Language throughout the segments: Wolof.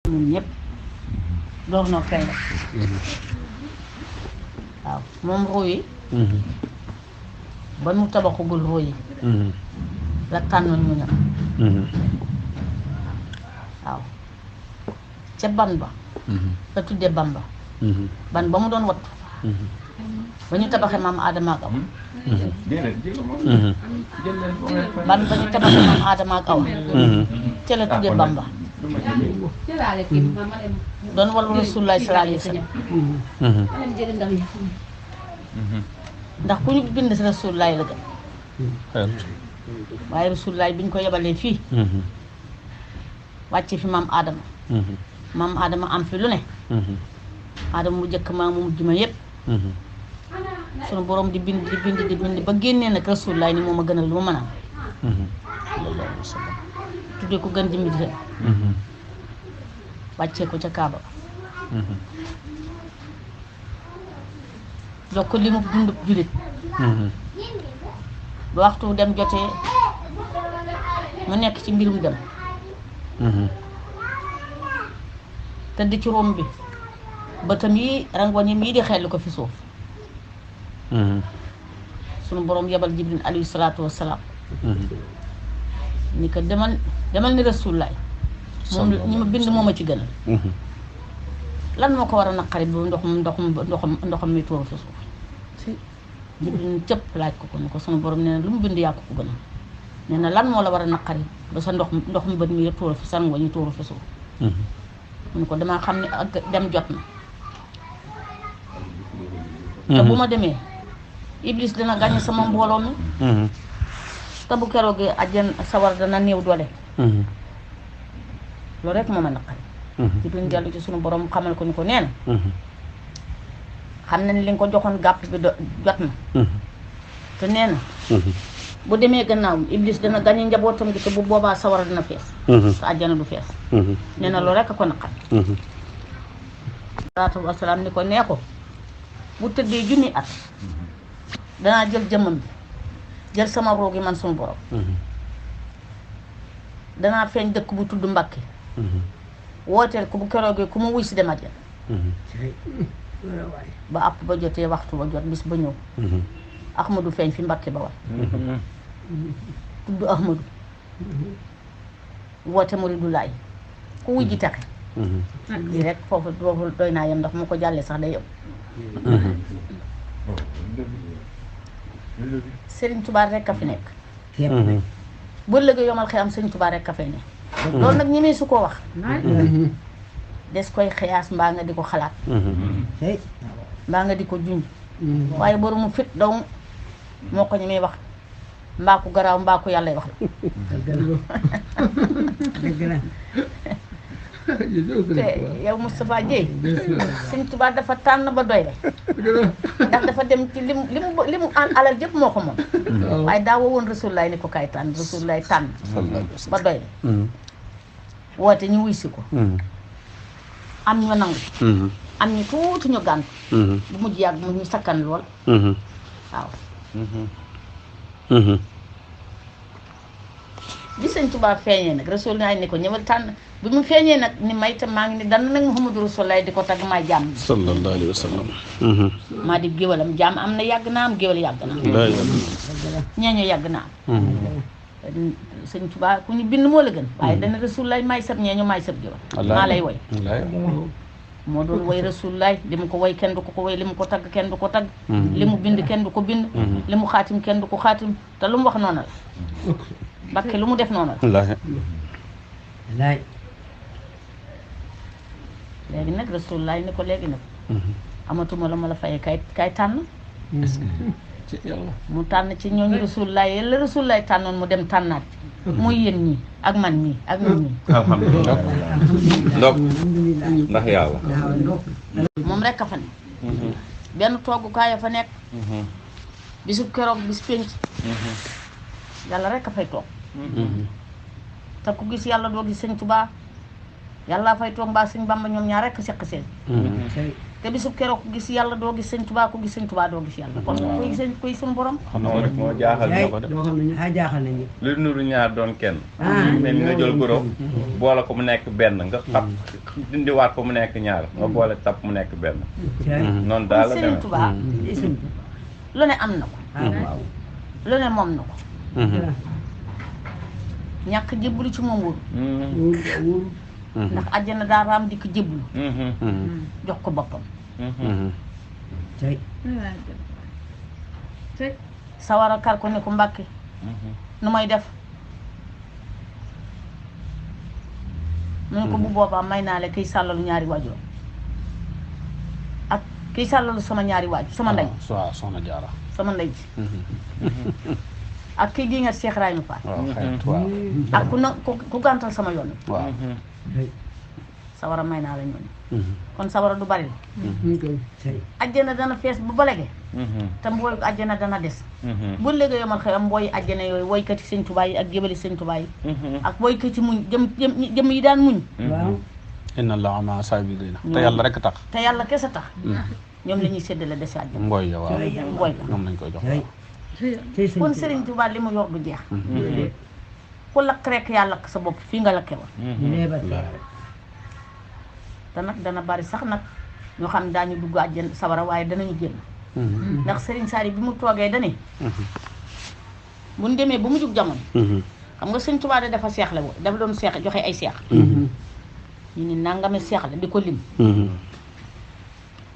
ñun ñëpp door noo kay waaw moom ruu yi ba nu tabaxugul ruu yi la tànnoon ñu ñam waaw ca ban ba la tuddee Bamba ban ba mu doon wattu ba ñu tabaxee maam Adama ak Awa ban ba ñu tabaxee maam Adama ak Awa ca la tuddee Bamba doon wal Rasulullaay sallallahu alayhi wa sallam ndax ku ñu bind si Rasulullaay la gën waaye Rasulullaay bi ñu ko yebalee fii wàcce fi maam Adama maam Adama am fi lu ne Adama mu jëkk maa mu mujj ma yépp sunu borom di bind ba génnee nag Rasulullaay ni moom a gënal lu ma mën a am tuddee ko gën di mbir rek wàccee ko ca Kaaba jox ko li mu dund jullit ba waxtu dem jotee mu nekk ci mbirum dem tëdd ci rom bi bëtam yi rangoñam yi di xelli ko fi suuf sunu borom yebal Jibril alayhi salaatu wassalaam ni ko demal ni Rasulullaay moom ñi ma bind moom a ci gënal lan moo ko war a naqari bu ndoxam mi tuuru fi suuf Jibril cëpp laaj ko ni ko sunu borom nee na lu mu bind yaa ko gënal nee na lan moo la war a naqari ba sa ndoxum bët mi tuuru fi sa rangoñ yi tuuru fi suuf mu ne ko damaa xam ne ak dem jot na te bu ma demee Iblis dina gàññ sama mbooloo mi te bu keroogee àjjan sawar dana néew doole loolu rek moo ma naqari Jibril dellu ci sunu borom xamal ko ni ko nee na xam na ni li nga ko joxoon gàpp bi jot na te nee na bu demee gannaaw Iblis dana gàññ njabootam gi te bu boobaa sawar dina fees te àjjana du fees nee na loolu rek a ko naqari salaatu wasalaam ni ko nee ko bu tëddee junni at danaa jël jëmmam bi jël sama roog yi man sunu borom danaa feeñ dëkk bu tudd Mbàkke wooteel ko bu keroogee ku mu wuy si dem àjjana ba àpp ba jotee waxtu ba jot bis ba ñëw Ahmadu feeñ fi Mbàkke ba war tudd Ahmadu woote Muridu Laay ku wuy ji texe lii rek foofu doy naa yem ndax mu ko jàllee sax day yem Sëriñ Tuubaa rek a fi nekk bu ëllëgee yomal xëy am Sëriñ Tuubaa rek a fay ne loolu nag ñemee su ko wax des koy xëyaas mbaa nga di ko xalaat mbaa nga di ko junj waaye boromu fit dong moo ko ñemee wax mbaa ko garaaw mbaa ko yàlla wax la te yow Moustapha Dieye Sëriñ Tuubaa dafa tànn ba doy la ndax dafa dem ci li mu alal jëpp moo ko moom waaye daa wowoon Rasulullaay ni ko kaay tànn Rasulullaay tànn ba doy la woote ñu wuy si ko am ñu nangu am ñu tuuti ñu gànt bu mujj yàgg mu ñu sakkan lool waaw bi Sëriñ Tuubaa feeñee nag Rasulullaay ni ko ñëwal tànn bi mu feeñee nag ni may tam maa ngi ni dan nag Muhammadu Rasulullaay di ko tagg maay jaam sallallahu alayhi wa sallam maa di géwalam jaam am na yàgg naa am géwal yàgg na ñeeño yàgg naa am Sëriñ Tuubaa ku ñu bind moo la gën waaye dana Rasulullaay maay sab ñeeño maay sab géwal maa lay woy moo doon woy Rasulullaay li mu ko woy kenn du ko woy li mu ko tagg kenn du ko tagg li mu bind kenn du ko bind li mu xaatim kenn du ko xaatim te lu mu wax noonu la Mbàkke lu mu def noonu la léegi nag Rasulullaay ni ko léegi nag amatuma la ma la fayee kay tànn mu tànn ci ñooñu Rasulullaay yàlla Rasulullaay tànnoon mu dem tànnaat muy yéen ñii ak man ñii ak ñun ñii alhamdulilah ndax yàlla moom rek a fa nekk benn toogukaay a fa nekk bisu keroog bis pénc yàlla rek a fay toog te ku gis yàlla doo gis Sëriñ Tuubaa yàlla fay toog mbaa Sëriñ Bamba ñoom ñaar rek a seq seen te bisub keroog ku gis yàlla doo gis sëñ Tuubaa ku gis sëñ Tuubaa doo gis yàlla kon kuy suñu borom moo jaaxal ñu ko de jaaxal nañu lu nuru ñaar doon kenn mel ni nga jël goro boole ko mu nekk benn nga xap dindiwaat ko mu nekk ñaar nga boole tap mu nekk benn noonu daal la sëñ Tuubaa lu ne am na ko lu ne moom na ko ñàkk jébbalu ci moom wóoru ndax àjjana daa raam dikk jébbalu jox ko boppam sawara kar ko ne ko Mbàkke nu may def mu ne ko bu boobaa may naa la kiy sàllalu ñaari waajur ak kiy sàllalu sama ñaari waajur sama ndey waaw soxna Jaara sama ndey ji ak kii gi nga Cheikh Ibrahima Fall ak ku gàntal sama yoon waaw sawara may naa la ñooñu kon sawara du bari la ajjana dana fees bu balege te mbooy ajjana dana des bu léegi yomal xëy am mbooy ajjana yooyu woykati sëñ Tuubaa yi ak jébali sëñ Tuubaa yi ak woykati muñ jëm yi daan muñ inna Allaha ma'a saabiriina te yàlla rek tax te yàlla kese tax ñoom la ñuy séddale des àjjana mbooy ya waaw mbooy la ñoom lañ koy jox kon Sëriñ Tuubaa li mu yor du jeex ku lakk rek yaa lakk sa bopp fii nga lakke woon te nag dana bari sax nag ñoo xam ne daañu dugg àjjana sawara waaye danañu génn ndax Sëriñ Saali bi mu toogee dane bu ñu demee ba mu jug jamono xam nga Sëriñ Tuubaa dafa seexle woon dafa doon seex joxe ay seex ñu ni nangame seex la di ko lim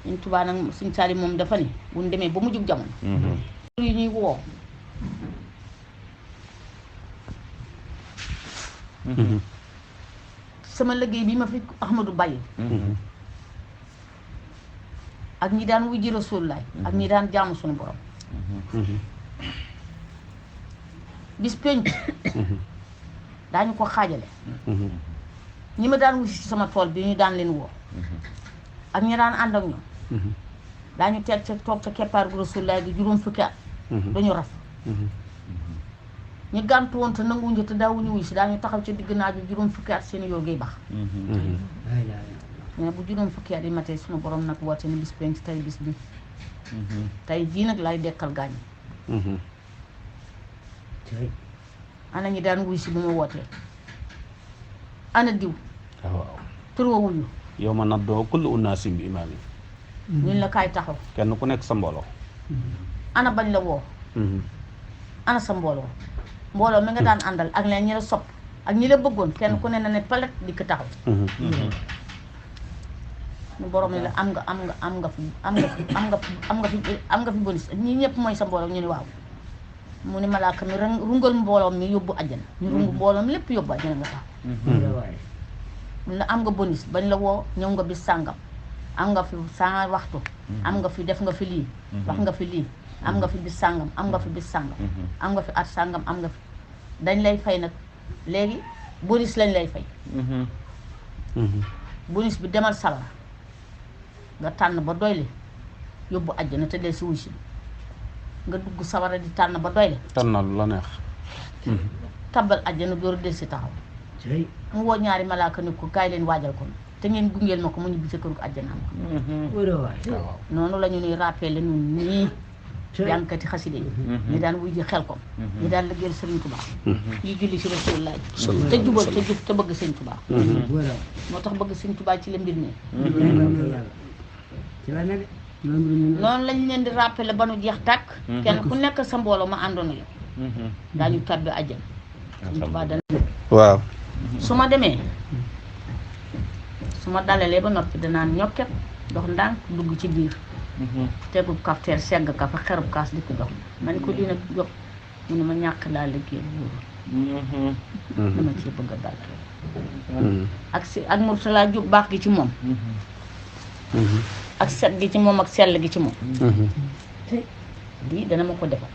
Sëriñ Tuubaa nag Sëriñ Saali moom dafa ni bu ñu demee ba mu jug jamono yi ñuy woo sama liggéey bi ma fi Ahmadou bàyyi ak ñi daan wujji Rasulullaay ak ñi daan jaamu suñu borom bis penc daañu ko xaajale ñi ma daan wusi ci sama tool bi ñu daan leen woo ak ñi daan ànd ak ñoom daañu teel ca toog ca keppaar gu Rasulullaay gi juróom fukki at dañu raf ñu gàntu woon te nanguwuñu te daawuñu wuy si daañu taxaw ca digg naaju juróom fukki at seen yoo ngay baax ñu ne bu juróom fukki at yi matee sunu borom nag woote ni bis penc tey bis bi tey jii nag lay dekkal gaañ ana ñi daan wuy si bu ma wootee ana diw waaw tur wa wuyu yow ma naddoo kullu unaasin bi imaam yi ñun la kaay taxaw kenn ku nekk sa mbooloo ana bañ la woo ana sa mbooloo mi nga daan àndal ak leen ñi la sopp ak ñi la bëggoon kenn ku ne na ne palet di ko taxaw ñu borom ne la am nga fi bonus ñi ñëpp mooy sa mbooloo ñu ni waaw mu ni malaaka mi rungal mbooloo mi yóbbu àjjana ñu rungu mbooloo mi lépp yóbbu àjjana nga taxaw mun na am nga bonus bañ la woo ñëw nga bis sàngam am nga fi sa waxtu am nga fi def nga fi lii wax nga fi lii am nga fi bis sàngam am nga fi bis sàngam am nga fi at sàngam am nga fi dañ lay fay nag léegi bonus lañ lay fay bonus bi demal sawara nga tànn ba doyle yóbbu àjjana te del si wuy si nga dugg sawara di tànn ba doyle tànnal lu la neex tabbal àjjana door del si taxaw mu woo ñaari malaaka ni ko kaay leen waajal ko te ngeen gungeel ma ko mu ñibbi sa këru àjjana am waaw noonu la ñu nuy rappelé ñun nii jànkati xaside yi ñu daan wuy ji xel ko ñu daan liggéeyal Sëriñ Tuubaa ñu julli ci Rasulullah te jubal te jub te bëgg Sëriñ Tuubaa moo tax bëgg Sëriñ Tuubaa ci la mbir mi noonu lañ leen di rappelé ba nu jeex tàkk kenn ku nekk sa mbooloo ma àndoon yow daañu tàbbi àjjana Sëriñ Tuubaa dana waaw su ma demee su ma dalalee ba noppi danaan ñokket dox ndànk dugg ci biir tegub kafteer segg ka fa xerub kaas di ko jox man ko dina jox mu ne ma ñàkk daal liggéey buuru dama ci bëgg a dal ak Murtala Jóob baax gi ci moom ak set gi ci moom ak sell gi ci moom lii dana ma ko defal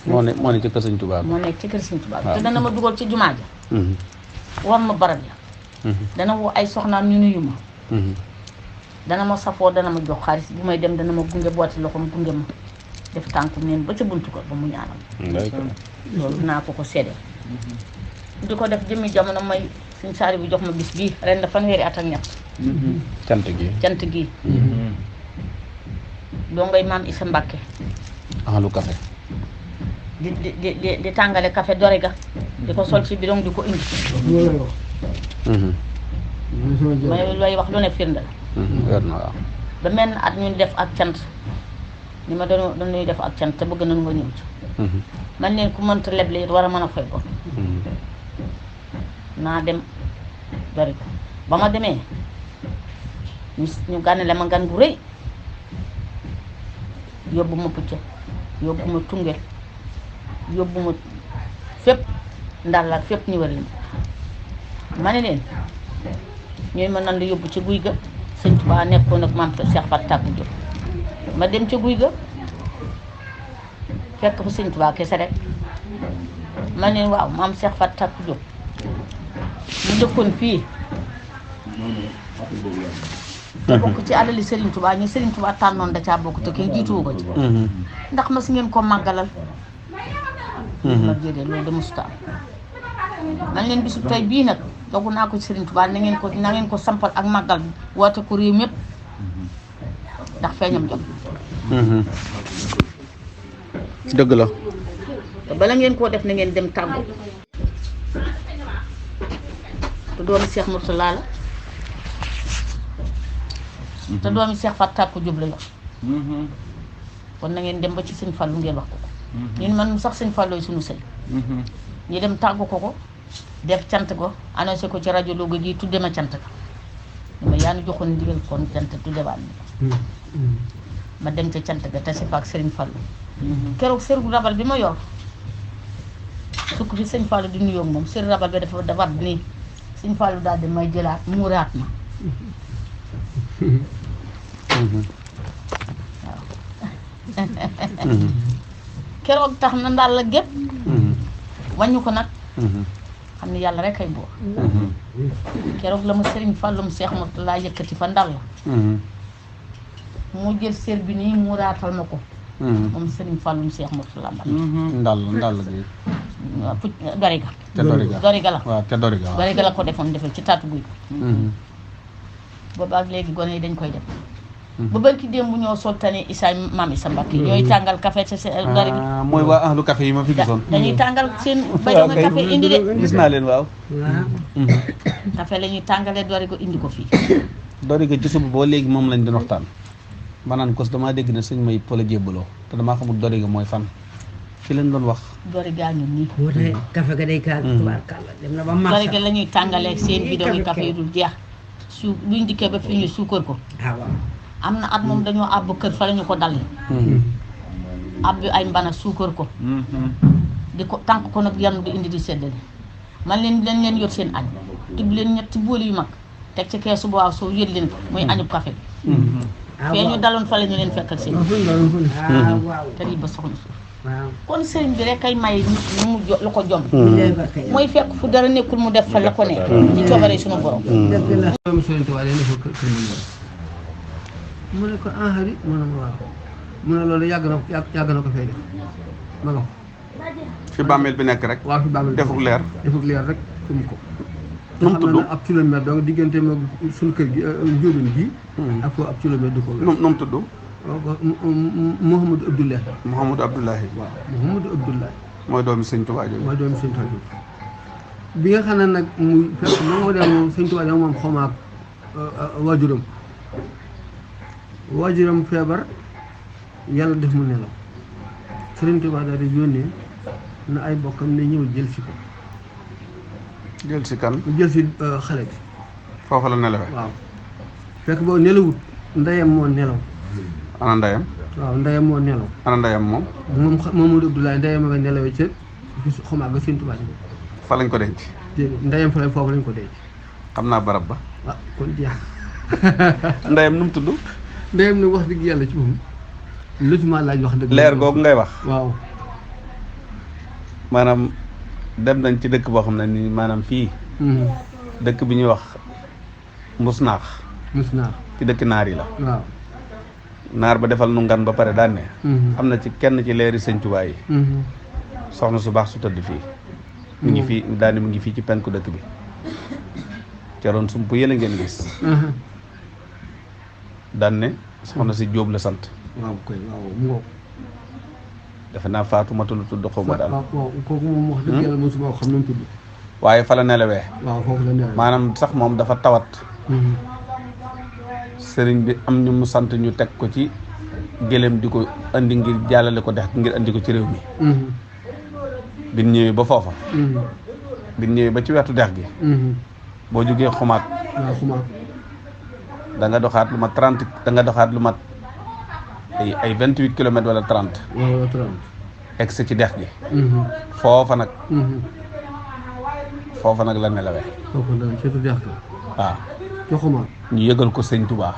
moo ne ci kër Sëñ Tuubaa moo nekk ci kër Sëñ Tuubaa te dana ma dugal ci jumaa ja war ma barab ya dana woo ay soxnaam ñu nuyu ma dana ma safoo dana ma jox xaalis bu may dem dana ma gunge booti loxoom gunge ma def tànku neen ba ca buntu ko ba mu ñaanal loolu naa ko séddee di ko def jëmmi jamono may Sëñ Saali bu jox ma bis bii ren da fanweeri at ak ñett cant gi doo ngay maam Issa Mbacke ahlu café di tàngale café dore ga di ko sol ci bidon di ko indi may looy wax lu ne firnde la wér na waaw ba mel na at ñu def ak cant ni ma dañuy def ak cant te bëgg nañu nga ñëw ci man leen ku mënta leble it war a mën a fay ko naa dem dore ko ba ma demee ñu gànnale ma gan gu rëy yóbbu ma Pucca yóbbu ma Tungel yóbbu ma fépp Ndalla ak fépp ñu wër leen ma ne leen ñooy ma nan la yóbbu ci guy ga sëñ Tuubaa nekkoon ak maam Cheikh Fatou Tacko Diop ma dem ca guy ga fekk fa sëñ Tuubaa kese rek ma ne waaw maam Cheikh Fatou Tacko Diop mu dëkkoon fii te bokk ci alali Serigne Touba ñu Serigne Touba tànnoon da caa bokk te kenn jiituwu ko ci ndax mas ngeen ko màggalal ma déedéet loolu de musuta am man leen bisu tey bii nag dogu naa ko ci Serigne Touba na ngeen ko sampal ak màggal bi woote ko réew mépp ndax feeñam jot dëgg la te bala ngeen koo def na ngeen dem tàggu te doomi Cheikh Mourtala la te doomi Cheikh Fatou Tacko Diop la yor kon na ngeen dem ba ci sëñ Fallou ngeen wax ko ñun man sax sëñ Fallou yi suñu sëñ ñu dem tàggu ko def cant ko annoncé ko ci rajo Louga gi tudde ma cant ka dama yaa nu joxoon ndigal kon cant tuddewaat ma dem ca cant ga tase fa ak sëriñ Fallou keroog sër rabal bi ma yor sukk fi sëñ Fallou di nuyoo moom sër rabal bi dafa nii sëñ Fallou daal di may jëlaat muuraat ma keroog tax na ndaal la gépp wàññu ko nag xam ne yàlla rek ay buur keroog la ma Serigne Fallum Cheikh Mourtala yëkkati fa ndal la mu jël sér bi nii mu raatal ma ko moom Serigne Fallum Cheikh Mourtala ndal gi doriga te doriga la waaw te doriga waaw doriga la ko defoon defee ci taatu guy booba ak léegi gone yi dañ koy def ba barki démb bu ñoo soltane Issa maam Issa Mbacke ñooy tàngal café ci doriga mooy waa ahlu café yi ma fi gisoon dañuy tàngal seen bajo nga café indi de gis naa leen waaw café la ñuy tàngalee doriga indi ko fii doriga ci suba boo léegi moom lañ doon waxtaan ma naan ko damaa dégg ne sëñ may pole jébbaloo te damaa xamul doriga mooy fan fi leen doon wax doriga ñu nii moo tax café ga day kaal tubaarkàlla dem na ba marché doriga la ñuy tàngalee seen bidon yi café yi dul jeex buñ dikkee ba fi ñu suukar ko waaw am na at moom dañoo àbb kër fa la ñu ko dal àbb ay mbana suukar ko di ko tànk ko nag yanu di indi di seddale man leen yot seen añ tibb leen ñetti booli yu mag teg ci keesu bu waaw soo yët leen ko muy añub café bi fee ñu daloon fa la ñu leen fekkal seen waaw te lii ba soxna suuf waaw kon sëriñ bi rek ay may mu lu ko jom mooy fekk fu dara nekkul mu def fa la ko nekk ci coobare suñu borom doomu Sëriñ Tuubaa leen dafa kër mu ne ko ahari mu ne ma waaw mu ne loolu yàgg na ko fay def ma nga ko fi bàmmeel bi nekk rek waaw fi bàmmeel defuk leer rek fi mu ko nu mu tudd ab kilomètre donc diggante ma suñu kër gi njóobin gi ak foo ab kilomètre du ko nu mu tudd Mouhamadou Abdoulaye Mouhamadou Abdoulaye waaw Mouhamadou Abdoulaye mooy doomi sëñ Tuubaa jooju mooy doomi sëñ Tuubaa bi nga xam ne nag muy fekk ma nga dem sëñ Tuubaa dama moom xawmaak waajuram feebar yàlla def mu nelaw sëriñ Tuubaa daal di yónnee na ay bokkam ne ñëw jël si ko jël si kan jël si xale bi foofu la nelawee waaw fekk boobu nelawut ndeyam moo nelaw ana ndeyam waaw ndeyam moo nelaw ana ndeyam moom Mamadou Abdoulaye ndeyam a nga nelawee ca xawmaak ga sëriñ Tuubaa ji fa lañ ko denc ndeyam fa lañ foofu lañ ko denc xam naa barab ba ah kon jeex ndeyam nu mu tudd ndeyam nag wax dëgg yàlla ci moom lotiment laaj wax dëgg leer googu ngay wax waaw maanaam dem nañ ci dëkk boo xam ne ni maanaam fii dëkk bi ñuy wax Mbusnaax mus naa ci dëkk naar yi la waaw naar ba defal nu ngan ba pare daan ne am na ci kenn ci leeri sëñ Tuubaa yi soxna su baax su tëdd fii mu ngi fii daani mu ngi fii ci penku dëkk bi caroon sump yële ngeen gis daan ne soxna si Jóob la sant waaw koy waaw mu ngoog. defe naa Faatumata lu tudd xaw ma daal. waaw kooku moom wax dëgg yàlla mosuma ko xam nu mu tudd. waaye fa la nelawee. waaw foofu la nelawee. maanaam sax moom dafa tawat. sëriñ bi am ñu mu sant ñu teg ko ci gëléem di ko andi ngir jàllale ko dex ngir andi ko ci réew mi. bi ñu ñëwee ba foofa. bi ñu ñëwee ba ci wetu dex gi. boo jógee xumaat. waaw xumaat. da nga doxaat lu mat 30 da nga doxaat lu mat ay 28 kilomètres wala 30. wala 30. egg si ci dex gi. foofa nag. foofa nag la nelawee. foofu la ci dex gi. waaw. ci xumaat. ñu yëgal ko sëñ Touba.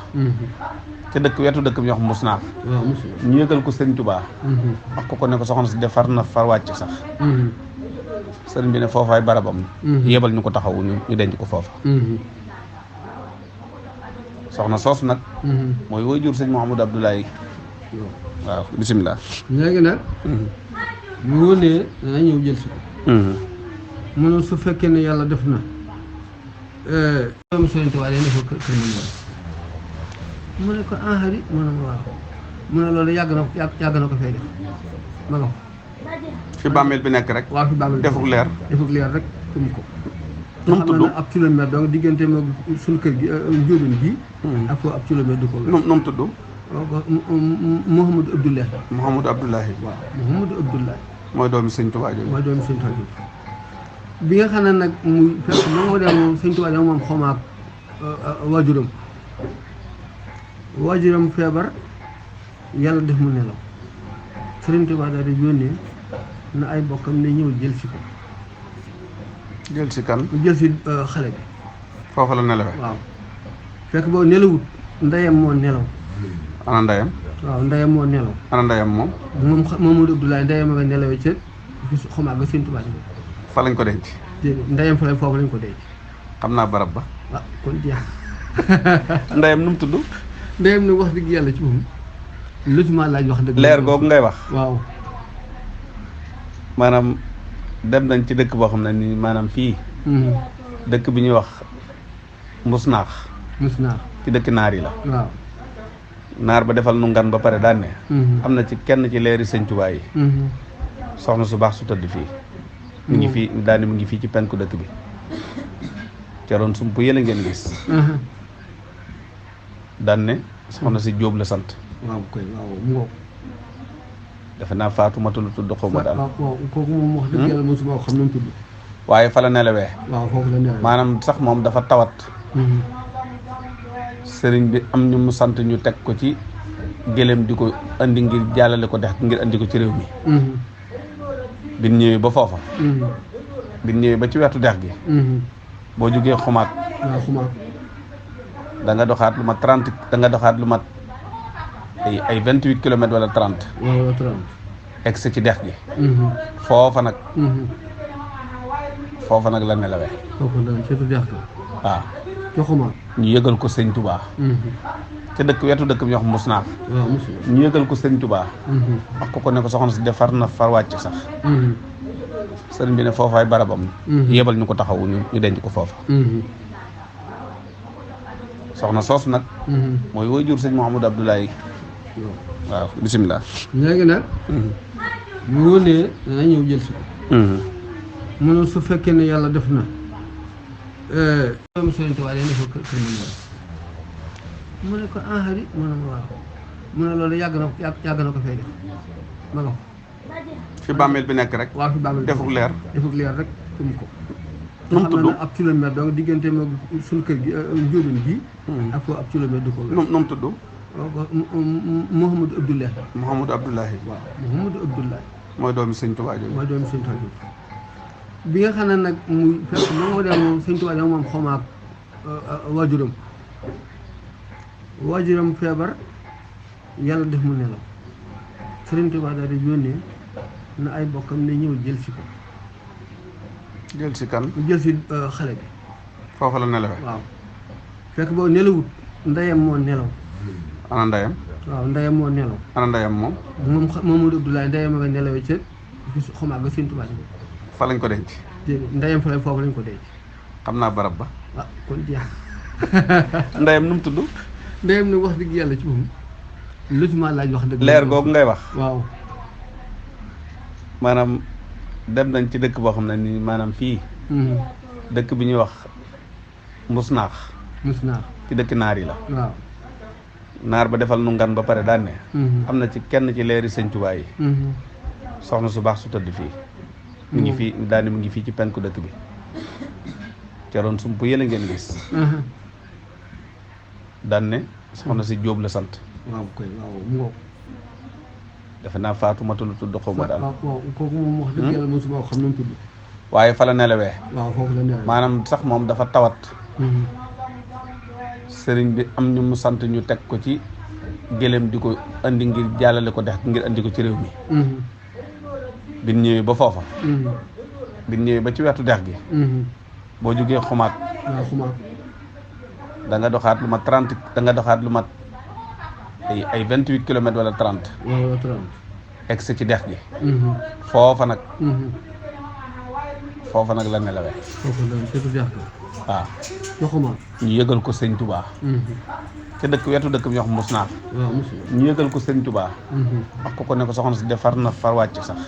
te dëkk wetu dëkk bi ñuy wax Musnaaf. waaw mosu. ñu yëgal ko sëñ Touba. wax ko ne ko soxna si de far na far wàcc sax. sëriñ bi ne foofaay barabam. yebal ñu ko taxawu ñu denc ko foofa. soxna soosu nag. mooy waajur sëñ Mouhamadou Abdoulaye. waaw bisimilah. léegi nag. bu wóonee dana ñëw jël si ko. mu ne su fekkee ne yàlla def na. doomu Sëriñ Tuubaa day nekk kër mu ne ko ahari mu ne ma waaw mu ne loolu yàgg na ko fay def ma nga fi bàmmeel bi nekk rek. waaw fi bàmmeel bi defuk leer rek tum ko. nu mu tudd ab kilomètre donc diggante moom suñu kër gi njóobeen gi. ak foofu ab kilomètre du ko. nu mu tudd. Mouhamadou Abdoulaye. Mouhamadou Abdoulaye. waaw Mouhamadou Abdoulaye. mooy doomi sëñ Tuubaa jooju. mooy doomi sëñ Tuubaa jooju. bi nga xam ne nag muy fekk ba nga dem moom sëñ Tuubaa moom xomaak waajuram feebar yàlla def mu nelaw sëriñ Tuubaa daal di yónnee na ay bokkam ne ñëw jël si ko. jël si kan. jël si xale bi. foofa la nelawee. waaw fekk boobu nelawut ndeyam moo nelaw. ana ndeyam. waaw ndeyam moo nelaw. ana ndeyam moom. Mamadou Abdoulaye ndeyam a nga nelawee ca fi xomaak ga sëriñ Tuubaa fa lañ ko denc. déedéet ndeyam fa foofu lañ ko denc. xam naa barab ba. ah kon jeex. ndeyam nu mu tudd. ndeyam nag wax dëgg yàlla ci moom lotissement laaj wax dëgg. leer googu ngay wax. waaw. maanaam dem nañ ci dëkk boo xam ne nii maanaam fii. dëkk bi ñuy wax Musnaax. Musnaax. ci dëkk naar yi la. waaw. naar ba defal nu ngan ba pare daan ne. am na ci kenn ci leeri sëñ Tuubaa yi. soxna su baax su tëdd fii. mu ngi fii daani mu ngi fii ci penku dëkk bi. ceroon sump yële ngeen gis. daan ne soxna si Jóob la sant. waaw koy waaw mu ngoog. defe naa Faatumata lu tudd xaw ma daal. waaw kooku moom wax dëgg yàlla mosuma ko xam nu mu tudd. waaye fa la nelawee. waaw foofu la nelawee. maanaam sax moom dafa tawat. sëriñ bi am ñu mu sant ñu teg ko ci gëléem di ko andi ngir jàllale ko dex ngir andi ko ci réew mi. bi ñu ñëwee ba foofa. bi ñu ñëwee ba ci wetu dex gi. boo jógee xumaat. waaw xumaat. da nga doxaat lu mat 30 da nga doxaat lu mat ay 28 kilomètres wala 30. wala 30. egg si ci dex gi. foofa nag. foofa nag la nelawee. foofu la ci dex gi. waaw. ci xumaat. ñu yëgal ko sëñ Touba. te dëkk wetu dëkk bi ñuy wax Musnaaf. waaw mosu. ñu yëgal ko sëñ Touba. wax ko ne ko soxna si de far na far wàcc sax. sëriñ bi ne foofaay barabam. yebal ñu ko taxawu ñu denc ko foofa. soxna soosu nag. mooy waajur sëñ Mouhamadou Abdoulaye. waaw bisimilah. léegi nag. bu wóonee dana ñëw jël si ko. mu ne su fekkee ne yàlla def na. doomu Sëriñ Tuubaa day nekk kër mu ne ko ahari mu ne ma waaw mu ne loolu yàgg na ko fay def ma nga fi bàmmeel bi nekk rek. waaw fi bàmmeel bi defuk leer. defuk leer rek tum ko. nu mu tudd ab kilomètre donc diggante moom suñu kër gi njóobeen gi. ak foofu ab kilomètre du ko. nu mu tudd. Mouhamadou Abdoulaye. Mouhamadou Abdoulaye. waaw Mouhamadou Abdoulaye. mooy doomi sëñ Tuubaa jooju. mooy doomi sëñ Tuubaa jooju. bi nga xam ne nag muy fekk ba nga dem moom sëñ Tuubaa moom xomaak waajuram feebar yàlla def mu nelaw sëriñ Tuubaa daal di yónnee na ay bokkam ne ñëw jël si ko. jël si kan. jël si xale bi. foofa la nelawee. waaw fekk boobu nelawut ndeyam moo nelaw. ana ndeyam. waaw ndeyam moo nelaw. ana ndeyam moom. Mamadou Abdoulaye ndeyam a nga nelawee ca fi xomaak ga sëriñ Tuubaa fa lañ ko denc. déedéet ndeyam fa foofu lañ ko denc. xam naa barab ba. ah kon jeex. ndeyam nu mu tudd. ndeyam nag wax dëgg yàlla ci moom lotissement laaj wax dëgg. leer googu ngay wax. waaw. maanaam dem nañ ci dëkk boo xam ne nii maanaam fii. dëkk bi ñuy wax Musnaax. Musnaax ci dëkk naar yi la. waaw. naar ba defal nu ngan ba pare daan ne. am na ci kenn ci leeri sëñ Tuubaa yi. soxna su baax su tëdd fii. mu ngi fii daani mu ngi fii ci penku dëkk bi. ceroon sump yële ngeen gis. daan ne soxna si Jóob la sant. waaw koy waaw mu ngoog. defe naa Faatumata lu tudd xaw ma daal. waaw kooku moom wax dëgg yàlla mosuma xam nu mu tudd. waaye fa la nelawee. waaw foofu la nelawee. maanaam sax moom dafa tawat. sëriñ bi am ñu mu sant ñu teg ko ci gëléem di ko andi ngir jàllale ko dex ngir andi ko ci réew mi. bin ñëwee ba foofa. bin ñëwee ba ci wetu dex gi. boo jógee xumaat. waaw xumaat. da nga doxaat lu mat 30 da nga doxaat lu mat ay 28 kilomètres wala 30. wala 30. egg si ci dex gi. foofa nag. foofa nag la nelawee. foofu la ci dex gi. waaw. ci xumaat. ñu yëgal ko sëñ Touba. te dëkk wetu dëkk bi ñu wax Musnaax. waaw Musnaax. ñu yëgal ko sëñ Touba. wax ko ne ko soxna si defar na far wàcc sax.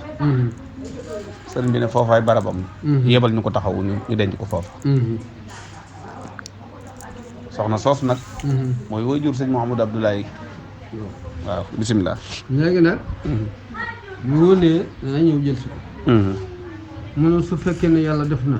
sëriñ bi ne foofaay barabam. yebal ñu ko taxawu ñu denc ko foofa. soxna soosu nag. mooy waajur sëñ Mouhamadou Abdoulaye. waaw bisimilah. léegi nag. bu wóonee dana ñëw jël si ko. mu ne su fekkee ne yàlla def na.